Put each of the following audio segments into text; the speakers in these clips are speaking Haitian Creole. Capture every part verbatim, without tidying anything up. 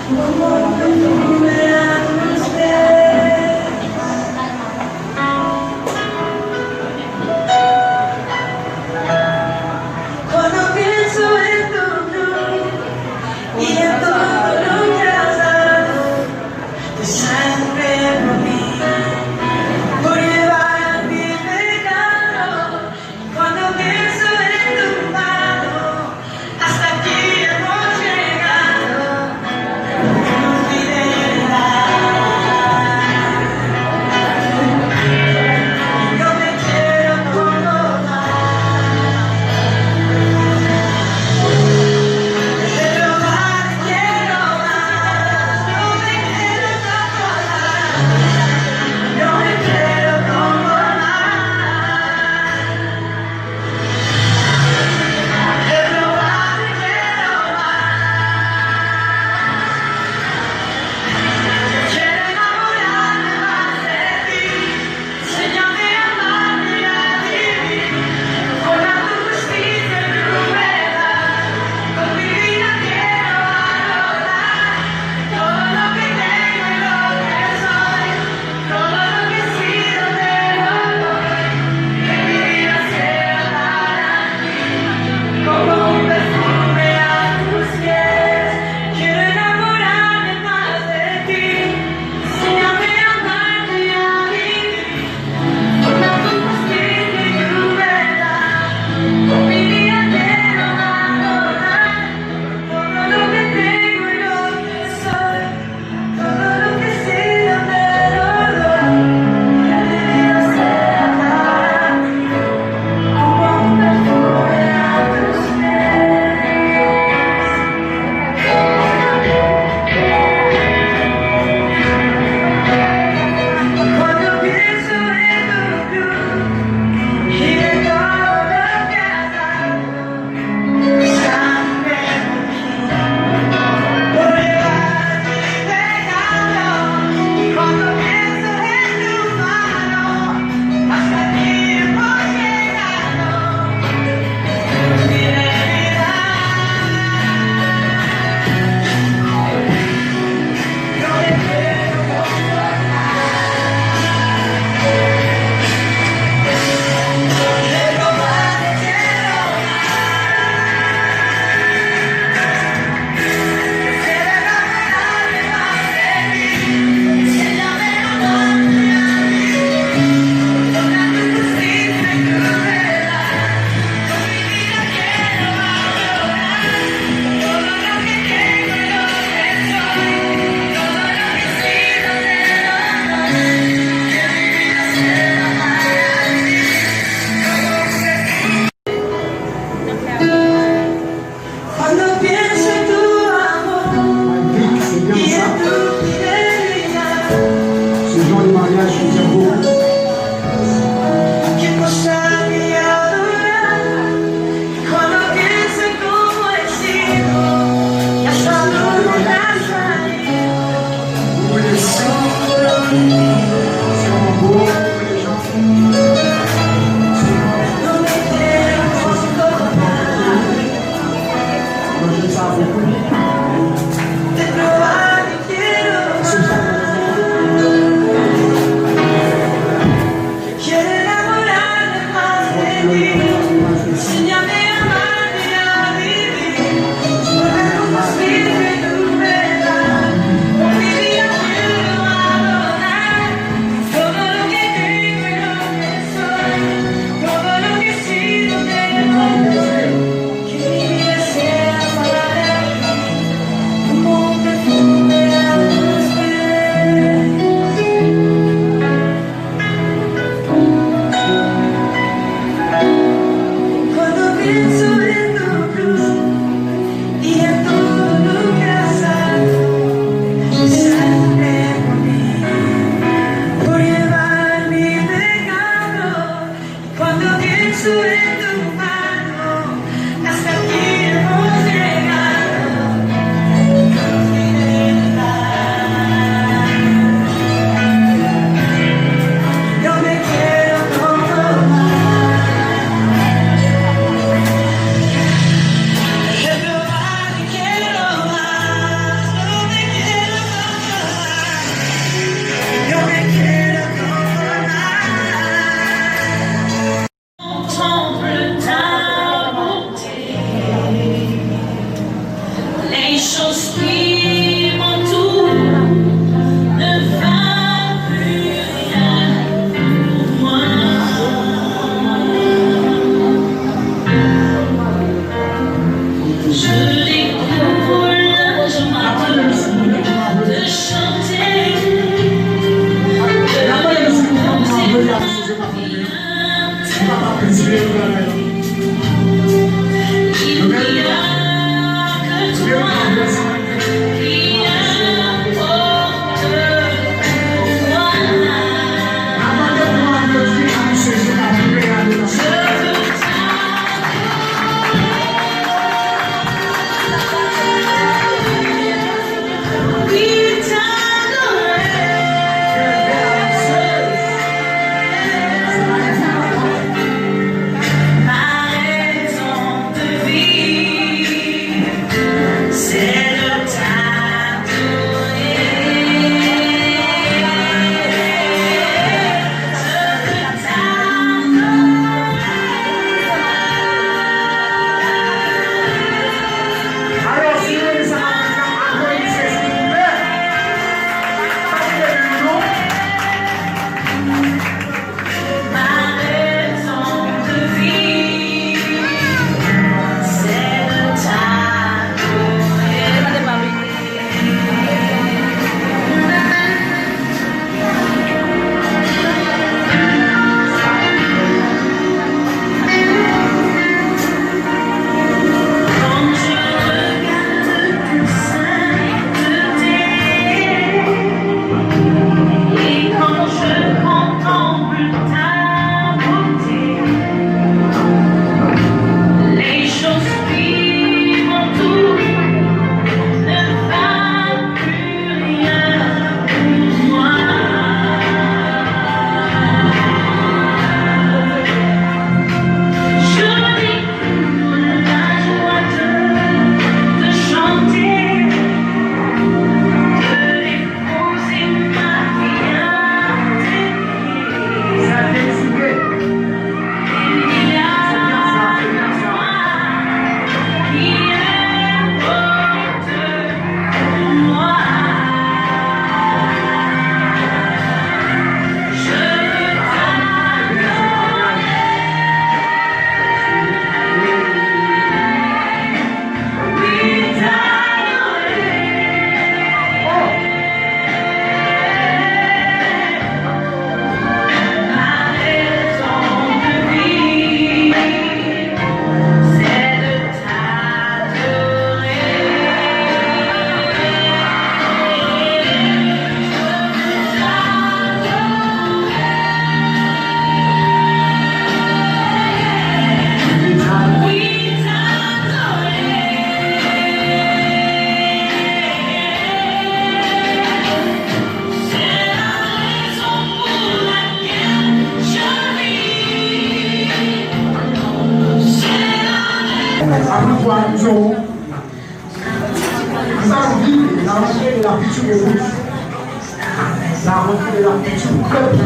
Cuando pienso en tu amor y en todo lo que has dado, tu sangre por mí, por llevar mi pecado. Cuando pienso en tu mano, hasta aquí hemos llegado. Fidelidad. Yo me quiero todo dar. De probar quiero Chose qui m'entoure ne valent plus rien pour moi. Je découvre la joie de chanter, de composer ma vie. Il n'y a que toi qui importe pour moi. Je veux t'adorer. Oui, t'adorer. Ma raison de vivre, c'est de t'adorer. Je veux t'adorer. Alò, si nou renmen sa, n ap fè yon aplodisman, silvouplè. Pa bliye nou. Ma raison de vivre, c'est de t'adorer. Quand je regarde ta sainteté, et quand je contemple ta beauté, les choses qui m'entourent ne valent plus rien pour moi. Je découvre la joie de te chanter, de déposer ma vie à tes pieds. Il y a la joie qui importe. Apre vwa nou, nous allons vivre la rentrée de la culture de Bouch. La rentrée de la culture peuple.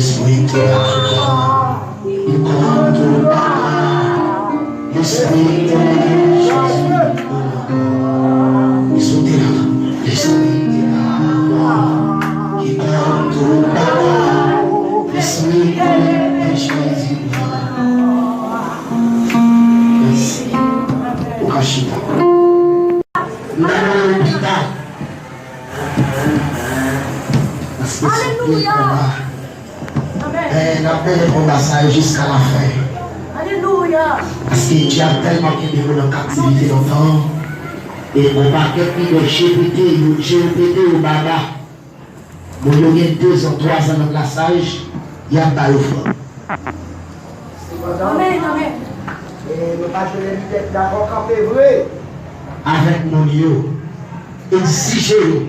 Espri ki la, li konn tout bagay. Espri ki la, Jezi, li konn. Li sou teren. Espri ki la, li konn tout bagay. Espri ki la, Jezi, li konn. Mèsi. Ou ka chita. M ta nan lopital. Paske se yon konba. Men n ap mennen konba sa a jiska lafen. Paske dyab tèlman kenbe nou nan kaptivite lontan. E yon pakèt lidè G P T, yo G P T, yo baba. Moun yo gen dezan, twazan nan plasaj, y ap ba yo fòs. Amèn, amèn. E nou pa jwenn lidè ki dakò kanpe vre avèk moun yo, egzije yo,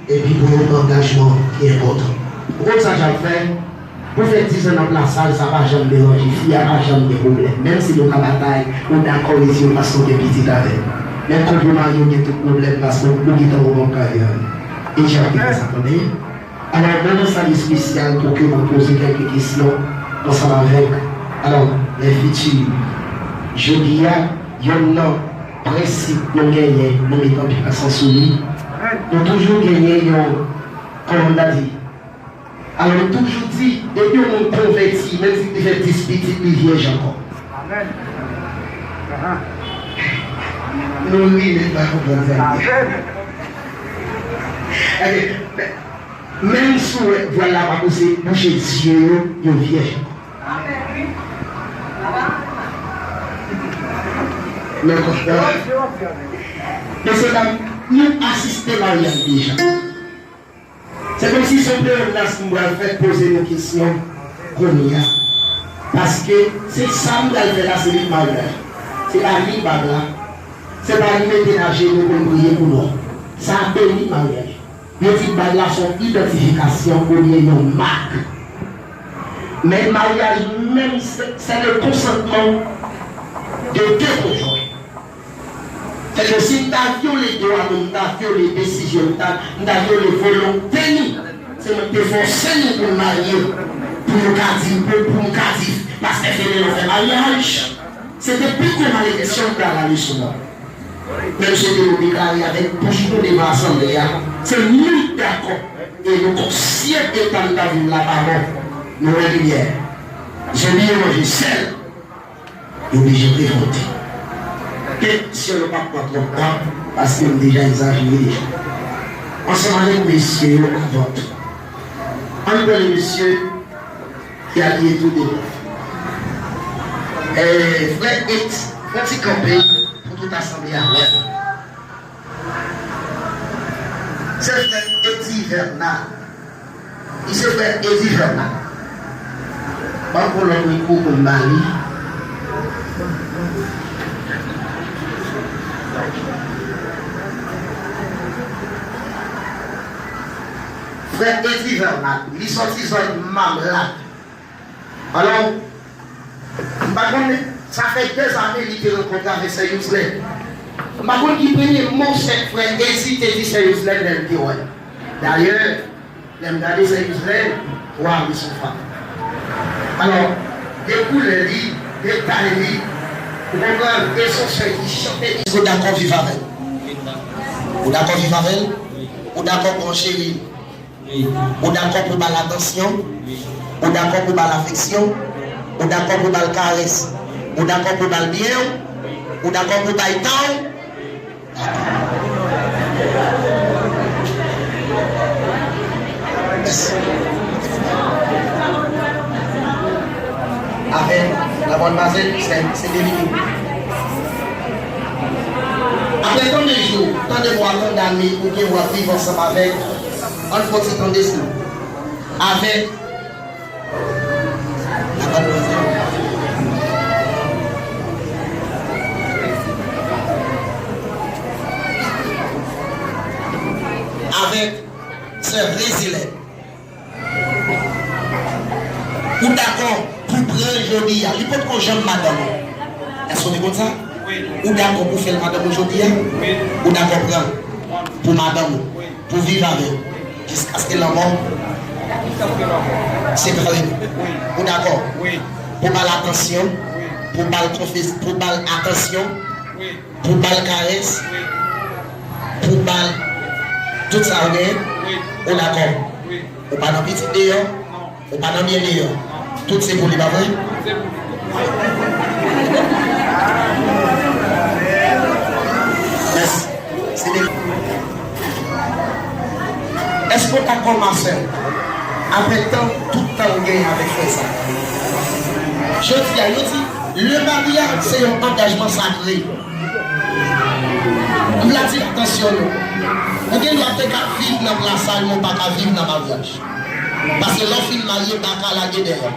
epi pran yon angajman ki enpòtan. Ou konn sa Jab fè? Pou fè dizan nan plasaj, sa pa janm deranje fi a, pa janm gen pwoblèm. Menm si nou ka batay, ou dakò rezi yo paske w gen pitit avè l. Menm kan w pou marye, w gen tout pwoblèm paske w gentan wè w p ap ka viv avè l. E Jab te fè sa, tande. Alò, mwen nan sal espesyal pou ke mwen poze kèlke kesyon ansanm avèk, alò, lè fiti. Jodi a, yonn nan prensip nou genyen, nou met anpil aksan sou li. Nou toujou genyen yon, kòman m ta di, alò, nou toujou di, depi yon moun konvèti, menm si li fè dis pitit, li vyèj ankò. Amèn. Ahan. Nou ri, men n pa konprann sa l ye. Amèn. Ok, men, menm si w wè vwal la pa pouse, bouche zye yo, yo vyèj ankò. Amèn, wi. Nou konprann? Mesye dam, nou asiste maryaj deja. Se kòmsi se yon peyonnas m pral fè poze nou kesyon kounye a. Paske se sa m pral fè la, se li k maryaj. Se pa li k bab la. Se pa li mete n ajenou pou n priye pou nou. Sa a beni maryaj. Yo di bab la se yon idantifikasyon oubyen yon mak. Men maryaj menm, se, se le konsantman de de konjwen. Sètadi, si m ta vyole dwa nou, m ta vyole desizyon, m ta, m ta vyole volonte nou, se mwen ki te fòse nou pou n marye, pou nou ka di, pou, pou nou ka di, pastè Fenelon fè maryaj, se te pi gwo malediksyon m pral ale sou mwen. Men m swete nou deklare avèk bouch nou devan asanble a, se nou dakò e nou konsyan eta n ta viv la pa bon. Nou wè limyè. Zonbi yo manje sèl. Yo oblije revolte. Kesyon yo p ap pran twòp tan, paske m deja egzajere deja. Ansanm avèk mesye yo avan tou. Ann pran le mesye ki abiye tou de nèf. Eh, frè Eti, fè yon ti kanpe pou tout asanble a wè. Se frè Eti Vèna. Li se frè Edi Fèna. Ban m pran lòt mikwo pou m ba li. Frè Edi Fèna, li sòti zòn Mamlat. Alò, m pa konn, sa fè dèzane li te rankontre avèk sè Youselande. M pa konn ki premye mo sè frè Ezi te di sè Youselande lè l te wè l. Dayè, lè m gade sè Youselande, waw, li se yon fanm. Alò, de koulè li, de tay li, ou konprann, e se yon sè ki chante. Ou dakò viv avè l? Ou dakò viv avè l? Ou dakò pran cheri l? Ou dakò pou ba l atansyon? Ou dakò pou ba l afeksyon? Ou dakò pou ba l karès? Ou dakò pou ba l byen w? Ou dakò pou bay tan w? Dakò. Mèsi. Avè, la bòn mazèl, se, se delike. Apre tan de jou, tan de mwa, tan dane, ou gen w ap viv ansanm avèk, ann fè yon ti tan de jou. Avèk. Avèk sè Rezilè. Ou dakò pou pran l jodi a? Li potko janm madanm ou. Èske w te konn sa? Ou dakò pou fè l madanm ou jodi a? Ou dakò pran l pou madanm ou, pou viv avè l jiskaske lanmò? Se pale. Ou dakò? Pou ba l atansyon, pou ba l konfes-, pou ba l atansyon, pou ba l karès, pou ba l tout sa ou genyen, ou dakò? Ou pa nan pitit deyò, ou pa nan byen deyò. Tout se pou li, pa vre? Mèsi. Se de Èske w dakò, ma sè, avèk tan, tout tan ou genyen avèk frè sa? Jodi a, yo di, le maryaj se yon angajman sakre. M vle atire atansyon nou. Ou gen dwa te ka viv nan plas sa, men w pa ka viv nan maryaj. Paske lè w fin marye, baka lage dèyè.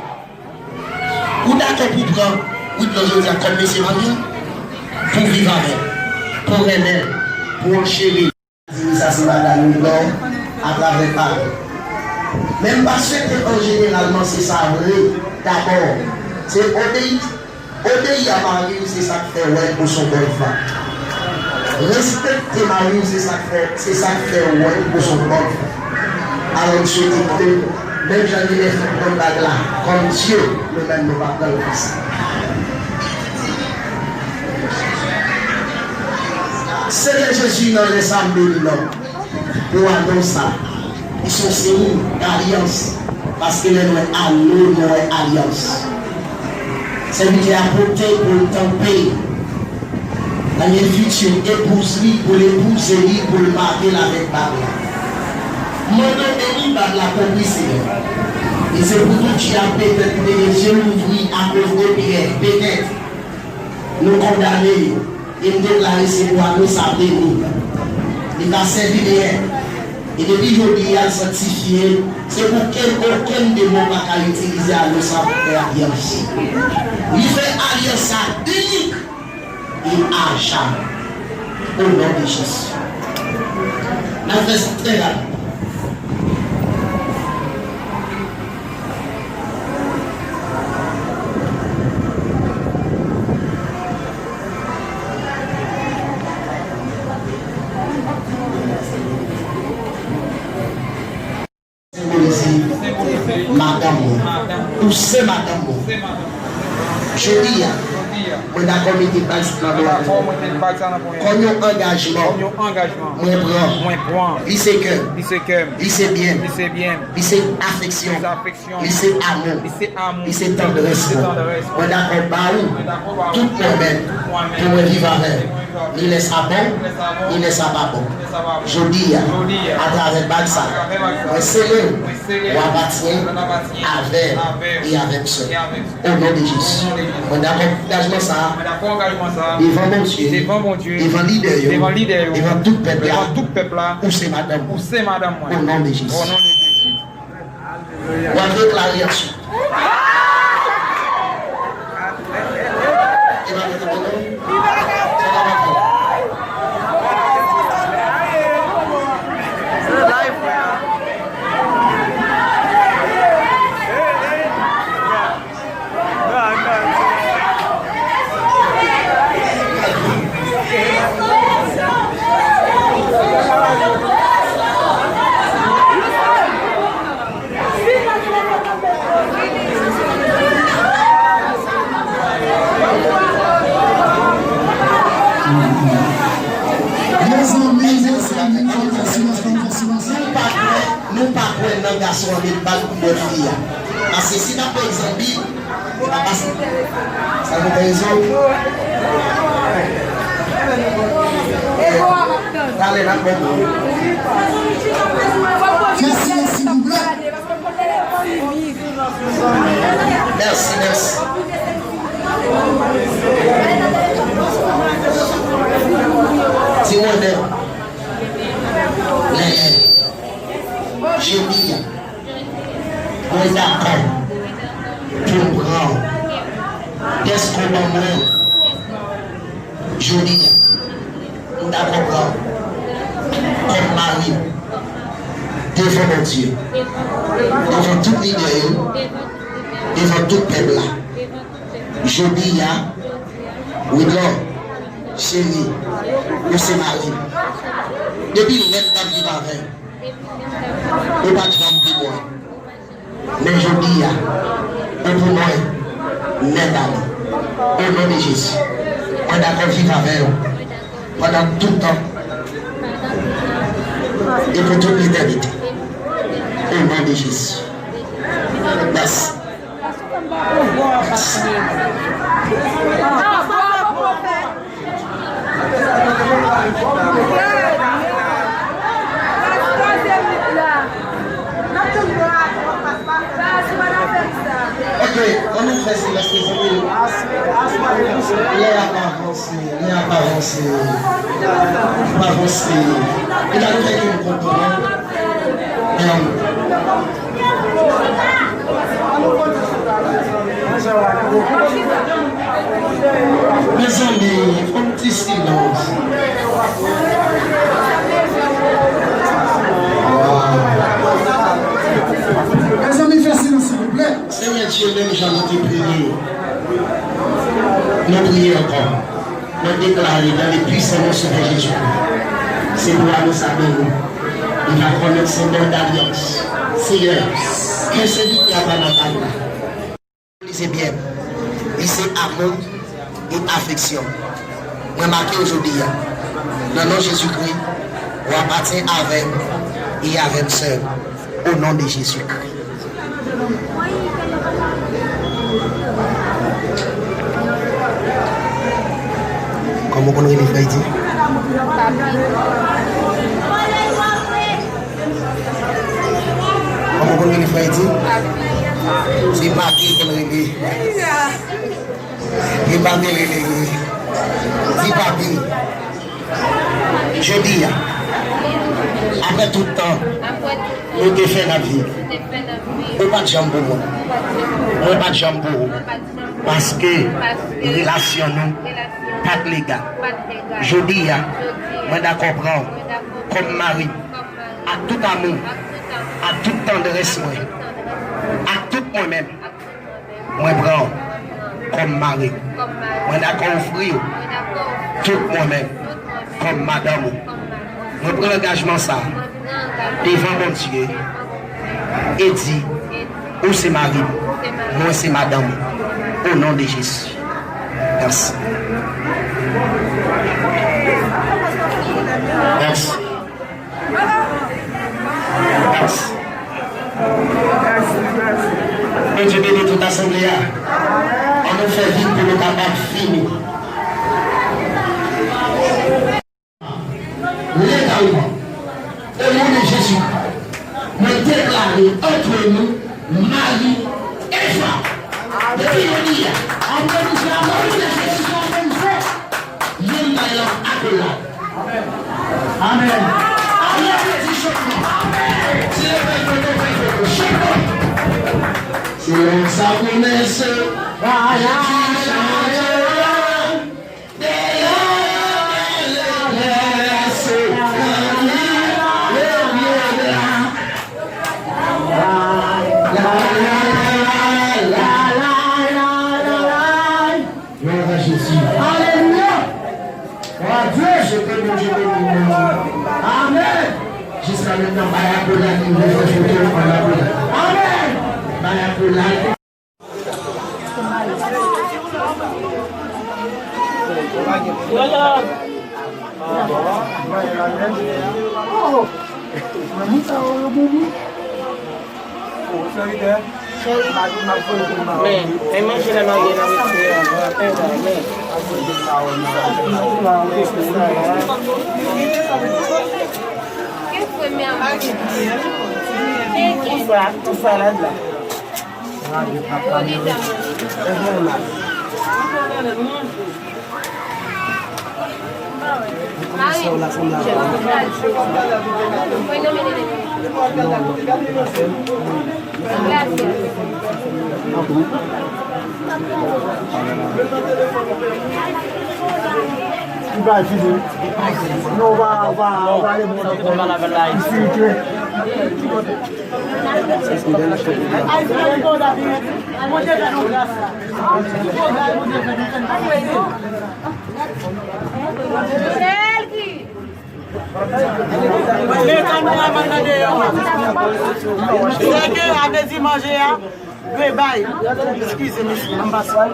Ou dakò pou pran Widlò jodi a kòm mesye marye? Pou viv avè l, pou renmen l, pou w cheri l. Di wi, sa se madanm Widlò atravè pa l. Men m pa swete an jeneralman se sa vre. Dabò, se obeyi, obeyi a mari w, se sa k fè w wè l pou s on bòn fanm. Respekte mari w, se sa k fè, se sa k fè w wè l pou s on bòn fanm. Alò, m swete ke, menm jan li lè fèt nan bag la, kòm Dye, nou menm nou pa pran l konsa. Senyè Jezi, nan lè sa, m beni non w pou anons sa. Li se yon siy dalyans, paske lè nou wè alo, nou wè alyans. Sèvitè a pote pou l tanpe nan men fitir epouz li, pou l epouze li, pou l make l avèk bag la. Mande w beni bag la pou li, Senyè. E se pou tout Dye a petèt ki te gen je louvri akoz de Pyè, petèt. Nou kondane yo, e m deklare se bwa nou sa beni. Li ka sèvi byen. E depi jodi a, l sanktifye. Se pou okenn, okenn demon pa ka itilize alo sa pou fè alyans. Li fè alyans sa inik e a jamè. O non de Jezi. N ap fè sa trè rapid. Senbolize madanm mwen. Ou se madanm mwen. Jodi a, mwen dakò mete bag sa nan men w. Kòm yon angajman. Mwen pran. Li se kè m. Li se byen m. Li se afeksyon. Li se amou. Li se tandrès mwen. Mwen dakò ba ou tout mwen menm pou mwen viv avè l. Ni lè sa bon, ni lè sa pa bon. Jodi a, atravè bag sa, mwen sele w, ou apatyen avè m e avè m sèl. O non de Jezi. Mwen dakò pou angajman sa a devan Bondye, devan lidè yo, devan tout pèp la. Ou se madanm mwen. O non de Jezi. W ap deklare answit. E pa mwen te konnen. Sa pa mwen. Mezanmi, mezanmi, fò n fè silans, fò n fè silans. Nou pa kwè, nou pa kwè nan gason an met bal pou bòt fi a. Paske si n ap bay egzanp Bib, se pa paske sa nou gen rezon. Talè n ap bon. Mèsi, mèsi, double. Mèsi, mèsi. Ti mwen menm. Lè, lè. Jodi a, mwen dakò pou m pran w. Dèske w ban mwen. Jodi a, m dakò pran w kòm mari devan Bondye, devan tout lidè yo, devan tout pèp la. Jodi a, Widlò, cheri, ou se mari m. Depi lè m t ap viv avè w, ou pa t janm pi bon. Mwen, nèt ale. O non de Jezi. Mwen dakò viv avè w pandan tout tan e pou tout letènite. O non de Jezi. Mèsi. Mèsi. Ok, ann nou fè silans, mezanmi. Lè a pa vanse, lè a pa vanse. Pa vanse. Li ka nou fè ke nou konprann. Mezanmi, fò n ti silans. Mezanmi, fè silans, silvouplè. Senyè Dye, menm jan nou te priye, nou priye ankò. Mwen deklare dans le puissant nom Sovè Jezikri, se pou anons a nou, li va kòmèt senbòl dalyans. Seyè, ke sèvitè a pa nan kay la. Li se byen, li se amou e afeksyon. Mwen make w jodi a. Nan non Jezikri, ou apatyen avè m e avè m sèl. O non de Jezikri. Kòman w konn rele frè Edi? Papi. Kòman w konn rele frè Edi? Papi. Se Papi l konn rele. Li pa mele li. Di Papi. Jodi a, apre tout tan nou te fè n ap viv, ou pa t janm pou mwen. Mwen pa t janm pou ou. Paske relasyon nou pa t legal. Jodi a, mwen dakò pran w kòm mari m, ak tout amou, ak tout tandrès mwen, ak tout mwen menm. Mwen pran w kòm mari m. Mwen dakò ofri w tout mwen menm kòm madanm ou. Mwen pran angajman sa a devan Bondye e di, ou se mari m, mwen se madanm ou. O non de Jezi. Mèsi. Mèsi. Bondye beni tout asanble a. Ann nou fè vit pou nou kapab fini. Legalman, o non de Jezi, mwen deklare antre nou mari e fanm. Depi jodi a, o non de Jezi, youn bay lòt akolad. Amèn. Amèn. Amèn. Amèn. Se lè sa kòmanse. Vwala. Glwa a Jezi. Alelouya. Glwa a Dye. Jete Bondye beni nou. Amèn. Jiska mentnan, bay akolad, nou vle fè foto ann akolad. Amèn. Bay akolad. Vwala. Oh. Mwen, moun sa yo, yo bon moun. Men, men manje lè marye nan mesye a, men, men. Konsa, konsa la la. Ou pa fini. Non, ou pa, ou pa, ou pa repon ankò. Li sirite. Ay, se yon bon dati. Bondye fè nou gras la. Sèke avèti manje a. Rebay, eskize mesye, anbasad.